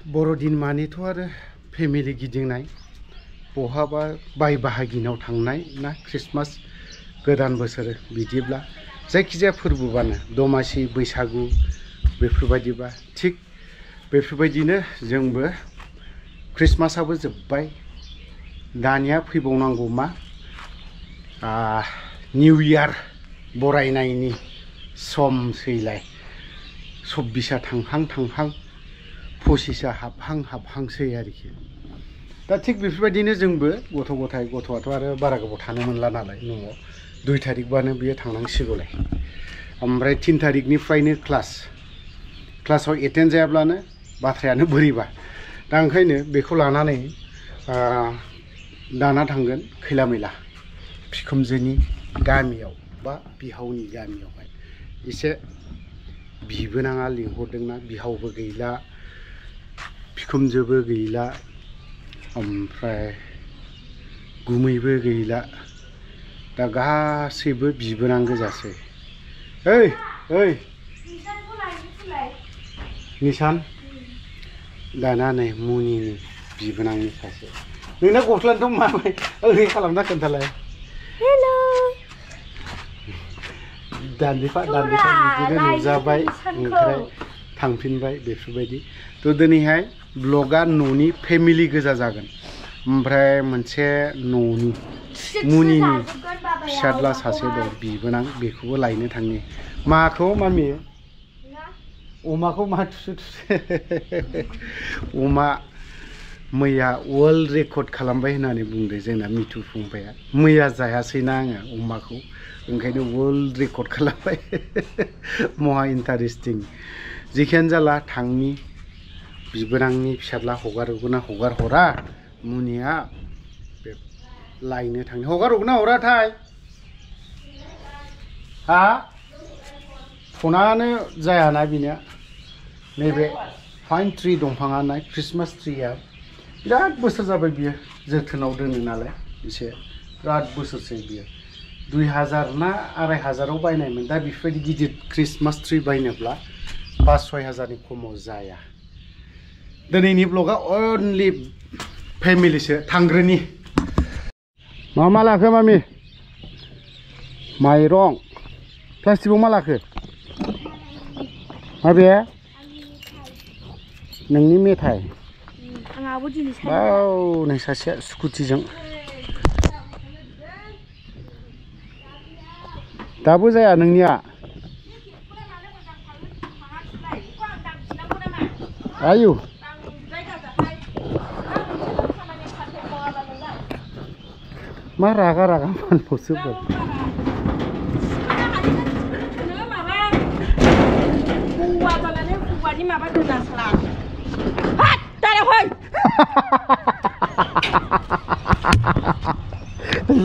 बर'दिन मानिथ' आरो फेमिलि गिदिंनाय बहाबा बाय बाहागिनाव थांनाय ना ख्रिस्टमास गोदान बोसोर बिदिब्ला जायखिजाया फोरबोबानो दमासि बैसागु बेफोरबायदिबा थिग बेफोरबायदिनो जोंबो ख्रिस्टमासाबो जोब्बाय दानिया फैबावनांगौ मा निउ इयार बरायनायनि समसैलाय 24आ थांहां थांहां 25आ हाबहांसै आरोखि दा थिग बेफोरबायदिनो जोंबो गथ'आथ' आरो बारा गोबाव थानो मोनला नालाय न'आव 2 तारिखबानो बियो थांनांसिगौलाय ओमफ्राय 3 तारिखनिफ्रायनो क्लासाव एटेन्ड जायाब्लानो बाथ्रायानो बोरैबा दा ओंखायनो बेखौ लानानै दाना थांगोन खैला मैला बिखुनजोनि गामियाव बा बिहावनि गामियावहाय एसे बिबोनाङा लिंहरदोंना बिहावबो गैला बिखुनजोबो गैला ओमफ्राय गुमैबो गैला दा गासैबो बिबोनां गोजासै ओइ निसान दाना नै मुनिनि बिबोनांनि सासे नोंना गस्लानोथ' माबाय ओरै खालामना खोन्थालाय हेलौ दान्दिफा बिदिनो नुजाबाय ओमफ्राय थांफिनबाय बेफोरबायदि थ' दिनैहाय ब्लगा न'नि फेमिलि गोजा जागोन ओमफ्राय मोनसे न'नि मुनिनि फिसाज्ला सासे दं बिबोनां बेखौबो लायनो थांनि माखौ मामि अमाखौ मा थुसु अमा मैया वर्ल्ड रेकर्ड खालामबाय होननानै बुंदों जोंना मिथु फंबाया मैया जायासैना आङो अमाखौ ओंखायनो वर्ल्ड रेकर्ड खालामबाय महा इन्टारेस्टिं जिखियानो जाला थांनि बिबोनांनि फिसाज्ला हगारगोना हगार हरा मुनिया बे लायनो थांनि हगारगोना हराथाय हा फनानो जायाना बिनिया नैबे फाइन ट्री दंफाङा नाय ख्रिस्टमास ट्रीया बिराद बोसोर जाबाय बियो जोथोनाव दोनो नालाय एसे बिराद बोसोरसै बियो 2000 ना 2500 बायनायमोन दा बेफोरबायदि गिदिर ख्रिस्टमास ट्री बायनोब्ला 5-6 हाजारनि खमाव जाया दिनैनि ब्लगा अनलि फेमिलिसो थांग्रोनि मा लाखो मामि माइरं प्लास्टिकआव मा लाखो माबे नोंनि मेथाइ औ नै सासेया स्कुटिजों दाबो जाया नोंनिया आयु मा रागा मानल'सो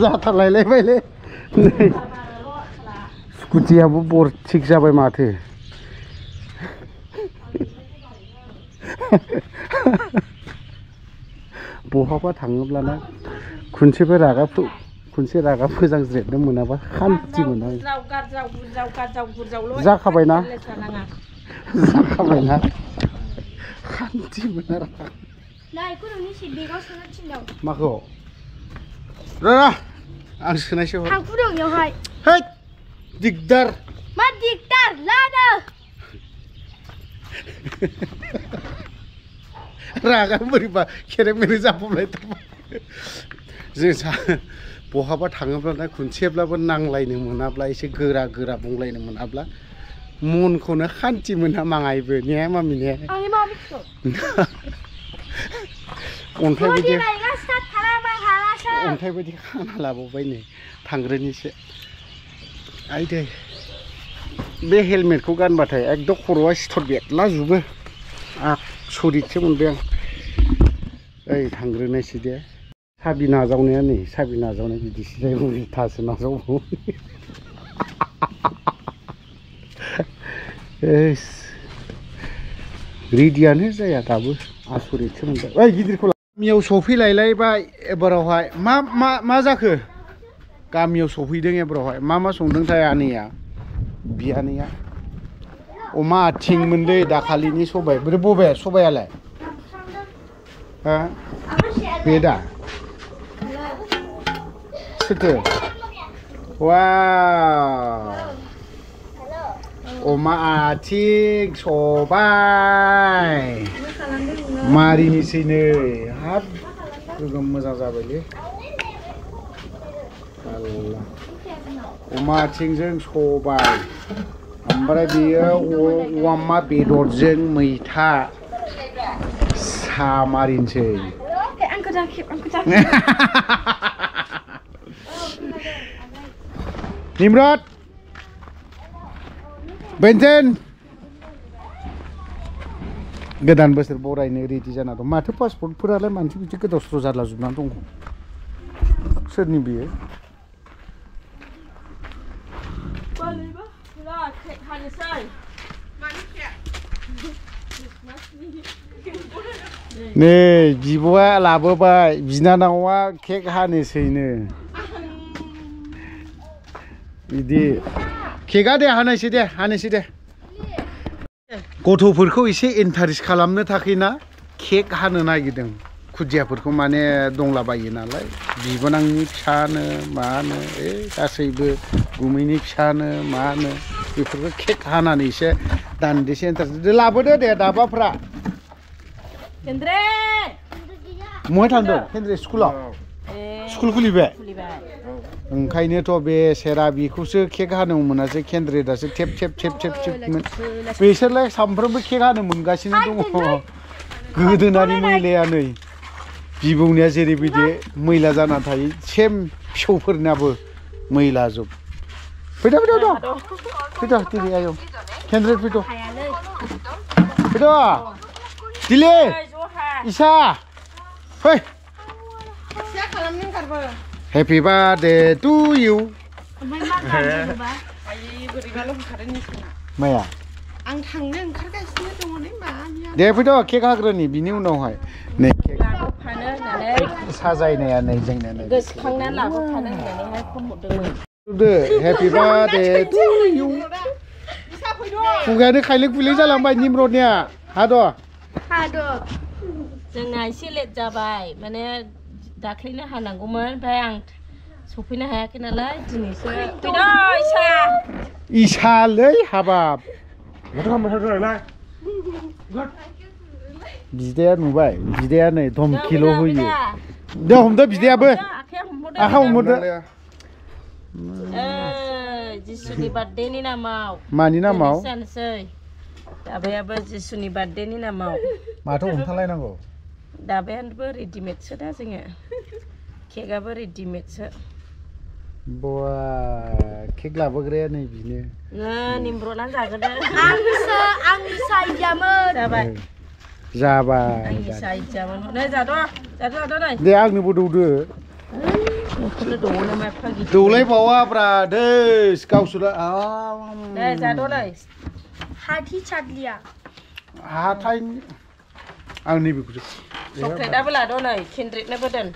जाथारलायलायबायलै स्कुटियाबो थिग जाबाय माथो बहाबा थाङोब्लाना खनसे रागा फोजांज्रेदनो मोनाबा खान्थि मोना जाखाबायना खान्थि मोना माखौ आं सोनायसो है दिगदार मा दिगदार लादो रागा बोरैबा खेरे मेरे जाफबलायथारबाय जों बहाबा थाङोब्ला खनसेब्लाबो नांलायनो मोनाब्ला एसे गोरा बुंलायनो मोनाब्ला मनखौनो खान्थि मोना माङायबो ने मामि ने अन्थाइ बायदि खाना लाबावबाय नै थांग्रोनिसो आइदै बे हेलमेटखौ गानबाथाय एकदम खर'आ सिथर बेरलाजोबो सरिथसो मोनबाय आं ओइ थांग्रोनायसै दे साबि नाजावनाया नै साबि नाजावनाय बिदिसो जायो उल्थासो नाजावो रेडियानो जाया दाबो आसरितसो मोनबाय ओइ गिदिरखौ गामियाव सफैलायलायबाय एबारावहाय मा जाखो गामियाव सफैदों एबारावहाय मा संदोंथाय आनैया बियानैया अमा आथिं मोनदै दाखालिनि सबाय बोरै बबे सबायालाय Ha? Beda. Setu. Wow. Oma atik सबाय मारिनिसै नै हाब गोगोम मोजां जाबायलै आल्ला अमा आथिंजों सबाय ओमफ्राय बेयो अमा बेदरजों मैथा सा मारिनोसै निम्रत बेन्टेन गोदान बोसोर बरायनो रेडि जाना दं माथो पासपर्टफोरालाय मानसि बिदि गोदाव सोराव जारला जोबनानै दं सोरनि बियो नै बिब'आ लाबोबाय बिनानावा केक हानोसैनो बिदि केकआ दे हानोसै दे गथ'फोरखौ एसे इन्टारेस्ट खालामनो थाखायना केक हानो नागिरदों खुदियाफोरखौ माने दंलाबायो नालाय बिबोनांनि फिसानो मानो गासैबो गुमैनि फिसानो मानो बेफोरखौ केक हानानै एसे दान्दिसे इन्टारेस्ट लाबोदो दे दाबाफ्रा महाय थांदों केन्द्रे स्कुलाव स्कुल खुलिबाय ओंखायनोथ' बे सेरा बेखौसो केक हानो मोनासै केन्द्रे दासो थेब बिसोरलाय सामफ्रोमबो केक हानो मोनगासिनो दङ गोदोनानि मैलाया नै बिबौनिया जेरैबायदि मैला जाना थायो सेम फिसौफोरनाबो मैला जोब फैद' दिनै आयौ केन्द्रे फैद' दिले इसा फै Happy birthday to you. Maya. Ang थांनो ओंखारगासिनो दङ नै मानिया दे फैद' केक हाग्रोनि बिनि उनावहाय नै केक लाबोफानो होननानै साजायनाया नै जोंना नै गोसोखांनानै लाबोफानो होननानैहाय फन हरदोंमोन हेपि बार्थडे टु इउ खुगायानो खायलें खुइलें जालांबाय निम्रतनिया हाद' जोंना एसे लेट जाबाय माने दाख्लैनो हानांगौमोन ओमफ्राय आं सफैनो हायाखै नालाय दिनैसो इसालै हाबाब बिदाया नुबाय बिदाया नै धमकिल' होयो दे हमदो बिदायाबो आखाइ हमहरदो जिसुनि बार्थडेनि नामाव मानि नामाव जानोसै दाबायाबो जिसुनि बार्थडेनि नामाव माथो हमथालायनांगौ दाबायाबो रेडिमेडसो दा जोङो केकआबो रेडिमेडसो बा केक लाबोग्राया नै बिनो निम्रतआ जागोन आंनि साइजामोन जाबाय आंनि साइजामोन नै जाद' नै दे आंनोबो दौदो दौलायबावाब्रा दैस गावसोर दे जाद' नै हाथि चाटलिया हाथाय आं नैबेखौसो चक्लेटआबो लाद' नै केन्द्रेटनोबो दोन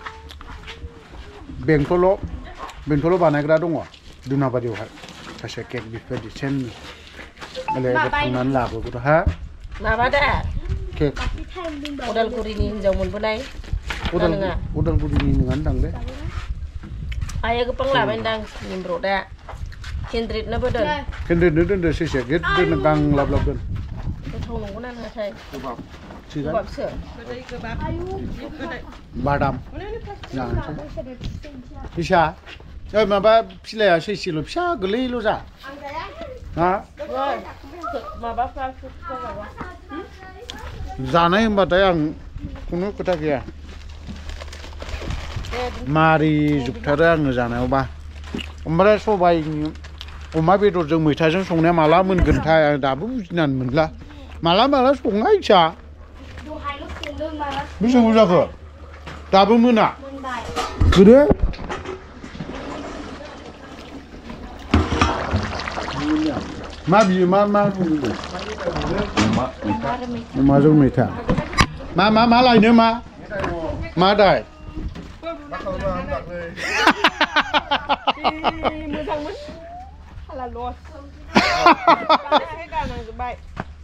बेंथलाव बानायग्रा दङ दुनाबारियावहाय सासे केक बेफोरबायदि सेम थांनानै लाबोगोन हा माबा दा केक उदालगुरिनि हिनजाव मोनबोनाय उदालगुरिनि नङानो दांलै आइया गोबां लाबायदां निम्रतआ केन्द्रेटनोबो दोन केन्द्रेटनो दोनदो सेसे गेट दोन गांलाब दोन गोथाव नंगौना नङाथाय गोबाबसो बादाम जानोसै फिसा माबा फिलाया सैसेल' फिसा गोरलैल' जा हा जानाय होनबाथाय आं खुनु खोथा गैया मारि जोबथारो आङो जानायावबा ओमफ्राय सबाइनि अमा बेदरजों मैथाजों संनाया माला मोनगोनथाय आं दाबो बुजिनानै मोनला माला संनाय फिसा बेसेबां जाखो दाबो मोना गोदो मा बियो मा संदों अमाजों मैथा मा लायनो मा दाय मोजांमोन हाला लस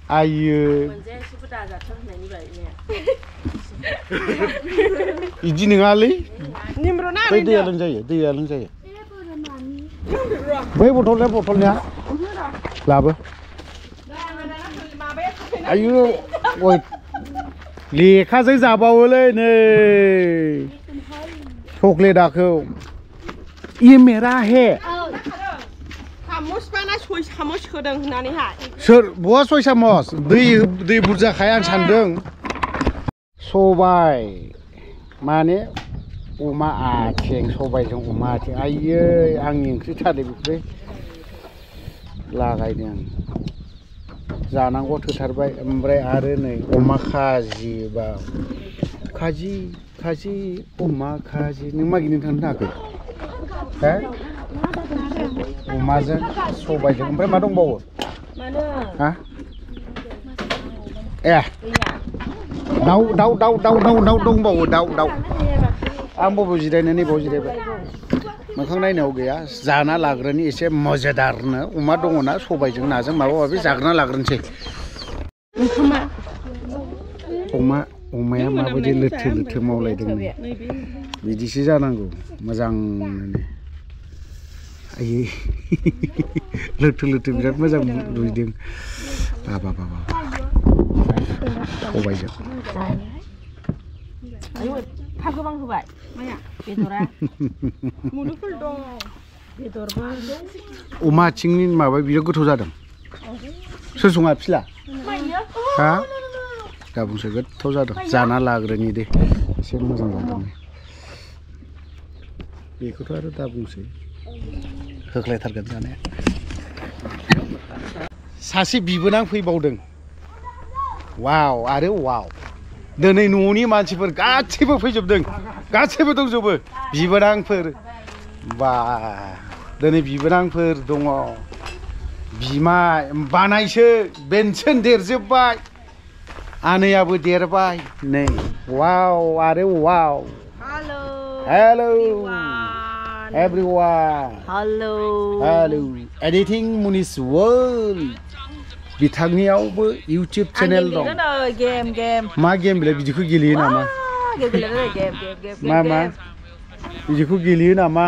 आयो इदि नङालै निमरना बै दैया लोंजायो बै बथलनिया लाबो आयु ओइ लेखाजों जाबावोलै नै चक्लेटखौ ये मेरा है सामस बाना सय सामस होदों होननानैहाय सोर बहा सय सामस दै बुरजाखाय आं सानदों सबाय माने अमा आथिं सबायजों अमा आथिं आयै आंनि ओंख्रि थादो बेफोरो लागायदों आं जानांगौ थोथारबाय ओमफ्राय आरो नै अमा खाजि बा खाजि अमा खाजि नों मागिनो थांनो थाङाखै हो अमाजों सबायजों ओमफ्राय मा दंबावो हा ए दाउ दंबावो दाउ आं बबाव जिरायनो नैबाव जिरायबाय मोखां नायनायाव गैया जाना लाग्रोनि एसे मजेदारनो अमा दङना सबायजों नाजों माबा माबि जाग्रोना लाग्रोनोसै अमाया माबायदि लोथो मावलायदों बिदिसो जानांगौ मोजांनो आयै लोथो बिराद मोजां रुइदों बाबा सबायजों थाब गोबां होबाय माया बेदरा मुदुफुल दं बेदरबो अमा आथिंनि माबा बियो गोथाव जादों सोर सङा फिला हा दा बुंसै गोथाव जादों जाना लाग्रोनि दे एसे मोजां जादों बेखौथ' आरो दा बुंसै होख्लायथारगोन जानाया सासे बिबोनां फैबावदों वाव आरो वाव दिनै न'नि मानसिफोर गासैबो फैजोबदों गासैबो दंजोबो बिबोनांफोर बा दिनै बिबोनांफोर दङ बिमाय बानायसो बेनसोन देरजोब्बाय आनैयाबो देरबाय नै वाव आरो wow hello everyone hello editing मुनिस वर्ल्ड बिथांनियावबो इउटुब चेनेल दं गेम मा गेम बिलाय बिदिखौ गेलेयो नामा मा बिदिखौ गेलेयो नामा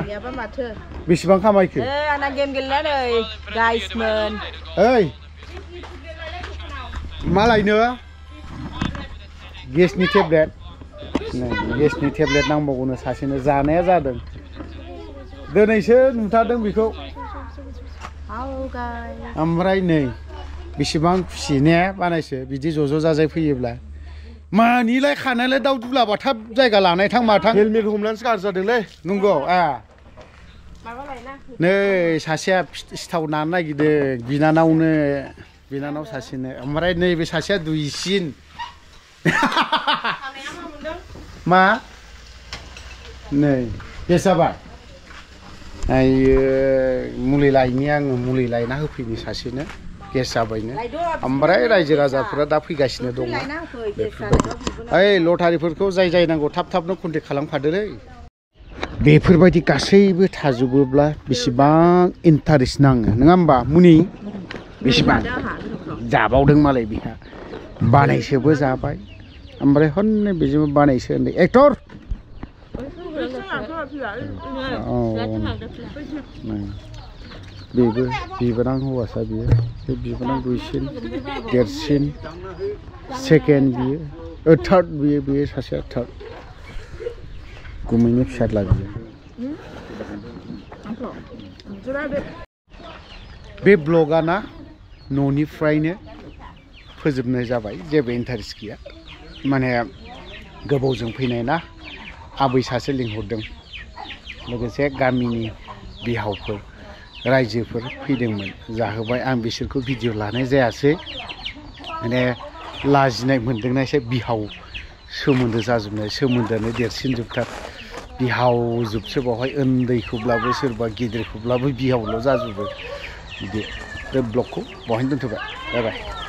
बेसेबां खामायखो आंना गेम गेलेनानै गाइसमोन ओइ मा लायनो गेसनि टेब्लेट नांबावगौनो सासेनो जानाया जादों दिनैसो नुथारदों बेखौ ओमफ्राय नै बेसेबां खुसि ने बानायसो बिदि ज' जाजाय फैयोब्ला मानिलाय खानायलाय दाउ दुलाबा थाब जायगा लानाय थां माथां हेलमेट हमनानैसो गाज्रि जादोंलै नंगौ नै सासेया सिथाव नानो नागिरदों बिनानाव सासेनो ओमफ्राय नैबे सासेया दुइसिन मा नै गेस जाबाय आयो मुलि लायनि आङो मुलि लायना होफैनि सासेनो गेस जाबायनो ओमफ्राय रायजो राजाफोरा दा फैगासिनो दङ ओइ लटारिफोरखौ जाय नांगौ थाबनो कन्टेक्ट खालामखादोलै बेफोरबायदि गासैबो थाजोबोब्ला बेसेबां इन्टारेस्ट नाङो नङा होमबा मुनि बेसेबां जाबावदों मालाय बिहा बानायसोबो जाबाय ओमफ्राय हननै बेजोंबो बानायसो होनदों एक्टर बेबो बिबोनां हौवासा बियो बे बिबोनां दुइसिन देरसिन सेकेन्ड बियो थार्ड बियो सासेया थार्ड गुमैनि फिसाज्ला बियो बे ब्लगा ना न'निफ्रायनो फोजोबनाय जाबाय जेबो इन्टारेस्ट गैया माने गोबावजों फैनाय ना आबै सासे लिंहरदों लोगोसे गामिनि बिहावफोर रायजोफोर फैदोंमोन जाहोबाय आं बिसोरखौ भिडिअ लानाय जायासै माने लाजिनाय मोनदोंना एसे बिहाव सोमोन्दो जाजोबनाय सोमोन्दोआनो देरसिन जोबथार बिहाव जोबसो बावहाय उन्दैखौब्लाबो सोरबा गिदिरखौब्लाबो बिहावल' जाजोबो बिदि बे ब्लगखौ बहायनो दोनथ'बाय बाय बाय